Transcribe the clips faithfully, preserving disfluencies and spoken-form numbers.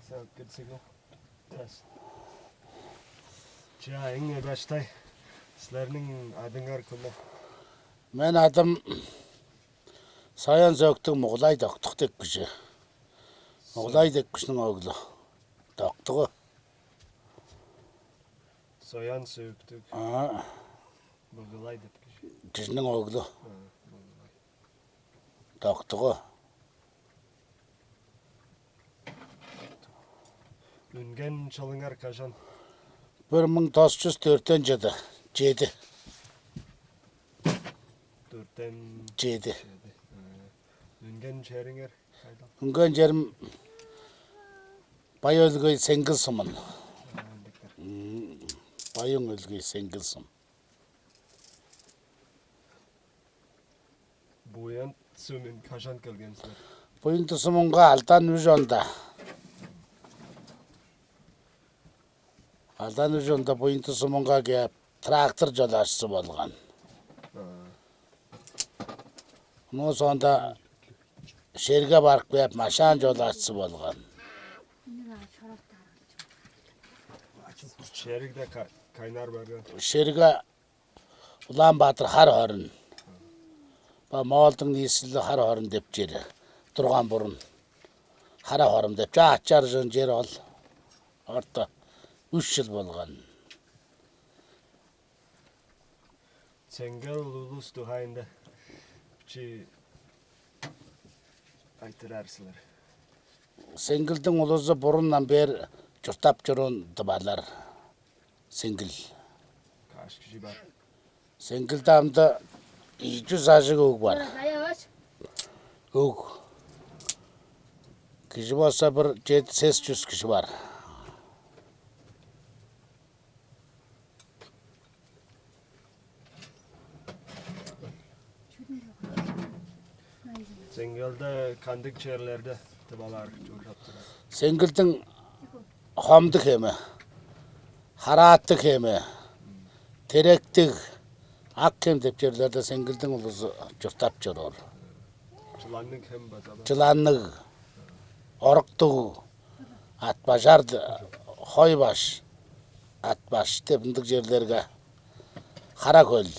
Так, кирсең. Чаа, эң баштай, силерниң адыңар кымыл? Мен адым Соян Сөөктүг Мугулай Доктук деп кижи. Мугулай деп кижиниң оглу. Доктугу. Соян Сөөктүг. А, Мугулай деп кижи. Кижиниң оглу. А, Мугулай. Доктугу. Үнген чылыңар кажан? Бир муң тос чүс дөртен чеди, чеди. Дөртен Чеди. Чеди. Э, үнген чериңер кайда? Үнген черим Бай өлгөй Сеңгил сумун. Э, ындыктар. М, Бай өлгөй Сеңгил сум. Буян Сумун кажан келген силер? Буян Сумунга алдан үш онда. Алдан үш онда Буян Сумунга кээп, трактор чолаачызы болган. А. Оон соонда шерге барып кээп, машаан чолаачызы болган. Шеригде ка-, кайнаар барган. Шерге Улаан-Баатыр хар хорун. Ба Моолдуң ниисилди хар хорун деп чери турган бурун. Хара хорум деп чаа ачар чон чер ол. Орта үш чыл болган. Ценгел улус дугайында бичии айтырар силер. Сеңгилдиң улузу бурундан бээр чурттап чоруун дывалар. Сеңгил. Каш кижи бар? Сеңгилде амда ийи чүс ажыг өг бар. Өг. Кижи болза бир чеди-сес чүс кижи бар. Сеңгелде кандыг черлерде тывалар чурттап турар? Сеңгилдиң Хомду хеми, Харааты хеми, Теректиг, Ак хем деп черлерде Сеңгилдиң улузу чурттап чоруур. Чыланныг хем база бар. Чыланныг, Оруктуг, Атбажар, Хой баш, Атбаш деп ындыг черлерге Хара хөл.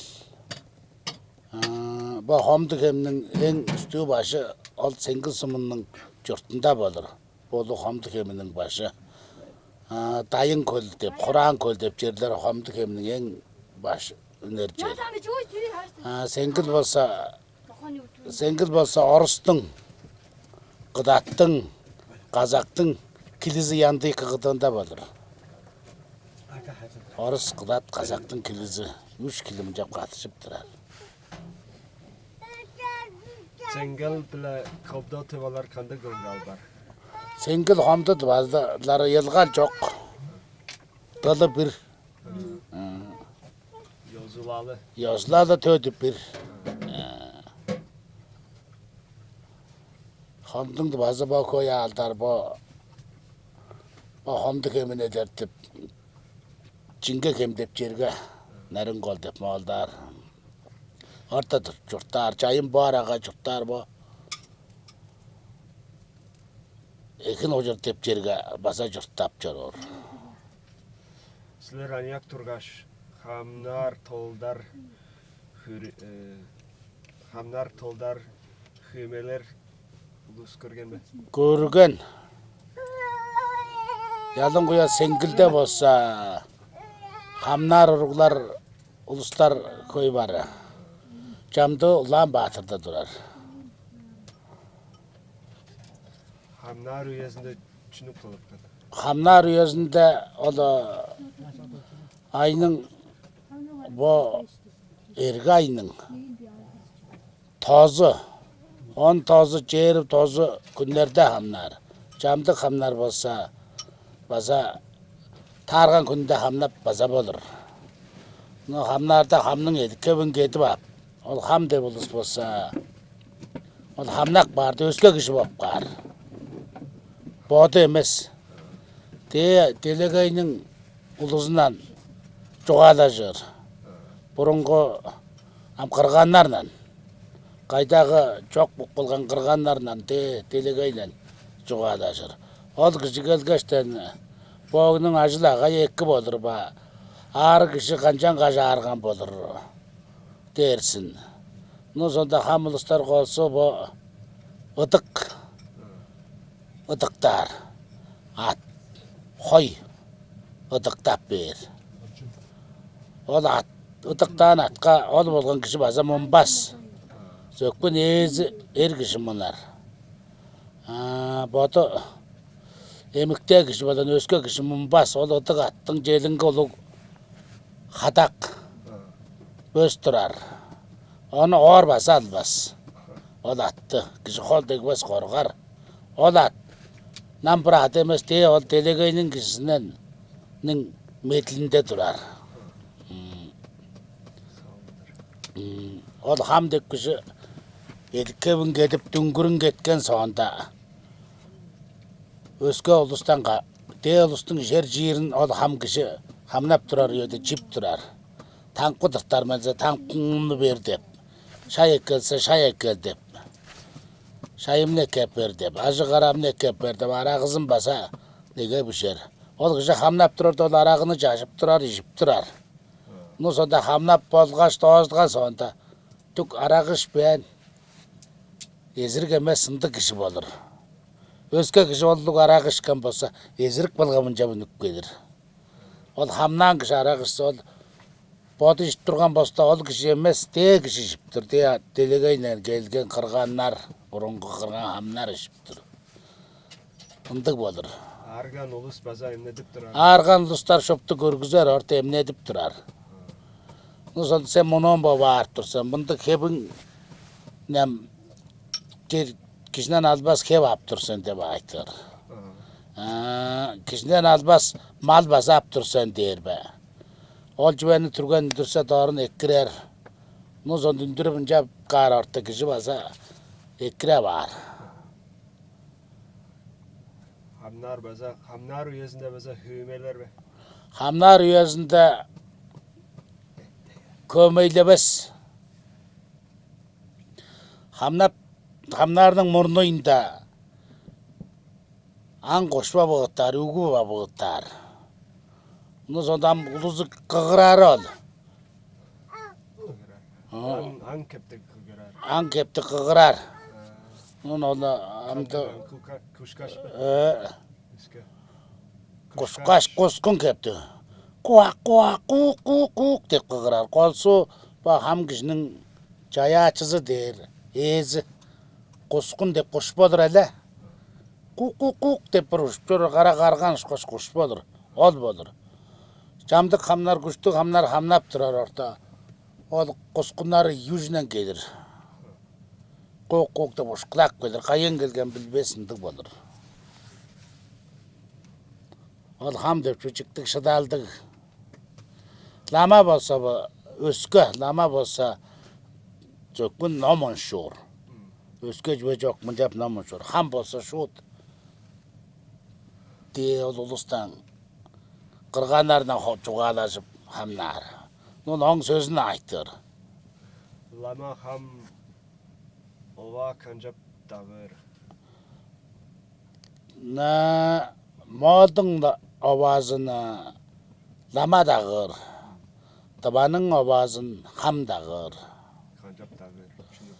Бо Хомду хемниң эң үстүү башы ол Сеңгил сумунуң чуртунда болур. Болу Хомду хеминиң башы. Дайын хөл деп, Хураан хөл деп черлер Хомду хемниң эң баш үнер чер. Сеңгил болса, Сеңгил болса орустуң, кыдаттың, казактың килизи яндыйкы кыдыында болур. Орус, кыдат, казактың килизи үш килим чап катышып турар. Сеңгел биле Хомду тывалар кандыг ылгал бар? Сеңгел Хомду тывалары ылгал чок. Дылы бир. Ёзулалы. Ёзулалы төдү бир. Хомдуң база бо хой аалдар бо бо Хомду хемин эдертип, Чиңге хем деп черге Нарынгол деп моолдаар. Орта чурттаар, чайын бо арага чурттаар бо Экин ужур деп черге база чурттап чоруур. Силер аныяк тургаш, хамнаар толдар, хүр- э, хамнаар толдар, хөөмелер улус көрген бе? Көрген. Ялдың куя Сеңгилде болса хамнаар уруглар улустар хөй бары. Чамдыы Улаан-Баатырда турар. Хамнаар үезинде чүнү кылыпкан? Хамнаар үезинде ол айның бо эрги айның тозу, он тозу, чээрби тозу хүннерде хамнаар. Чамдык хамнаар болза база таарган хүнүнде хамнап база болур. Но хамнаарда хамның эдиккевин кедип ап, ол хам деп улус болза, ол хамнак баарда өске кижи боп каар. Боду эмес. Де делегейниң улузундан чугаалажыр. Бурунгу ам кырганнардан, кайдагы чок бук кылган кырганнардан де делегейлен чугаалажыр. Ол кижи келгештен: «Бо өгнүң ажыл-агайы эки болур бе, аарыг кижи канчап ажаарган болур?» – дээрзин. Ну, сонда хам улустар колзу бо ыдык ыдыктаар, ат, хой ыдыктап бээр. Ол ат, ыдыктаан атка ол болган кижи база мунмас. Сөкпүн ээзи эр кижи мунар. А, боду эмиктээ кижи болза, өске кижи мунмас. Ол ыдык аттың челинге улуг хадак бөс турар. Ону оор база албас. Ол атты кижи хол дегбес, коргар. Ол ат нам бир ат эмес, дээ ол делегейниң кижизиниң медилинде турар. М. М, ол хам деп кижи эдиккевин кедип, дүңгүрүн кеткен соонда, өске улустан ка-, дээ улустуң ижер-чиирин ол хам кижи хамнап турар үеде чип турар. Таңкы тыртар мен деза, таңкыңны бер деп, шай эккелзе, шай эккел деп, шайымны эккеп бер деп, ажыг арамны эккеп бер деп, арагызын база неге бижер. Ол кижи хамнап турарда, ол арагыны чажып турар, ижип турар. Ну, сонда хамнап болгаш доозулган соонда, дүк арагы ишпээн, эзирик эмес, ындыг кижи болур. Өске кижи ол улуг арагы ишкен болза, эзирик болган мынчап үнүп келир. Ол хамнаан кижи арагы ишсе, ол боду ижип турган болза, ол кижи эмес, дээ кижи ижип тур, дээ делегейден келген кырганнар, бурунгу кырган хамнар ижип тур. Ындыг болур. Аарган улус база эмнедип турар. Аарган улустар шупту көргүзер, орта эмнедип турар. Ну, сон сен моноон бо баар тур сен, мындыг хебиң, нем, чер-, кижинен албас хеп ап тур сен деп айтыр. А, кижинен албас мал база ап тур сен дээр бе? Ол чүвени түрген үндүрсе, доорун эккирер. Ну, сон үндүрүп ынчап каар орта, кижи база эккире баар. Хамнаар база, хамнаар үезинде база хөөмейлер бе? Хамнаар үезинде хөөмейлевес. Хамнап, хамнаарның мурнуйнда аң кошпа быгыттаар, үгү быгыттаар. Ну, сонда ам улузу кыгырары ол. Кыгырар. Ага. Аң, аң кептиг кыгырар. Аң кептиг кыгырар. А. Ну, ол амды кушкаш бе? Э. Өске. Кушкаш, кускун кепти. Куак, куак, куук, куук, куук деп кыгырар. Колзу бо хам кижиниң чаяачызы дээр, ээзи. Кускун деп куш болур але. Кук, кук, кук деп бир ужуп чоруур, кара карган ушкаш куш болур. Ол болур. Чамдык хамнар, күштүг хамнар хамнап турар орта. Ол кускуннары южунан келир. Кук, кук деп ушкулап келир. Кайыын келген билбес, ындыг болур. Ол хам деп чүве чиктиг, шыдалдыг. Лама болза бо, өске, лама болза чөкпүн ном унчуур. Өске чүве чок, мынчап ном унчуур. Хам болза шуут дээ ол улустан, кырганнардан хо-, чугаалажып хамнаар. Ну, ооң сөзүн айтыр. Лама хам оваа канчап дагыыр? На, моолдуң оваазын лама дагыыр, тываның оваазын хам дагыыр. Канчап дагыыр? Чүнү?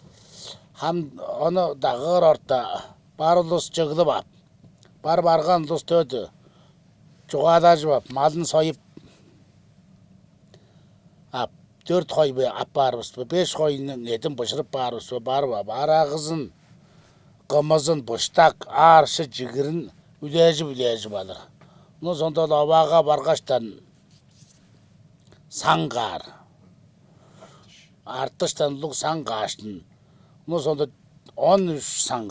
Хам ону дагыыр орта, бар улус чыглып ап, бар барган улус төдү чугаалажып ап, малын союп ап, дөрт хой бе аппаарывыс бе, беш хойнуң эъдин быжырып баарывыс бе, барып ап, арагызын, кымызын, быштак, ааршы-чигирин үлежип-үлежип алыр. Ну, сонда ол оваага баргаштан саң каар. Артыштан улуг саң кааштын. Ну, сонда он үш саң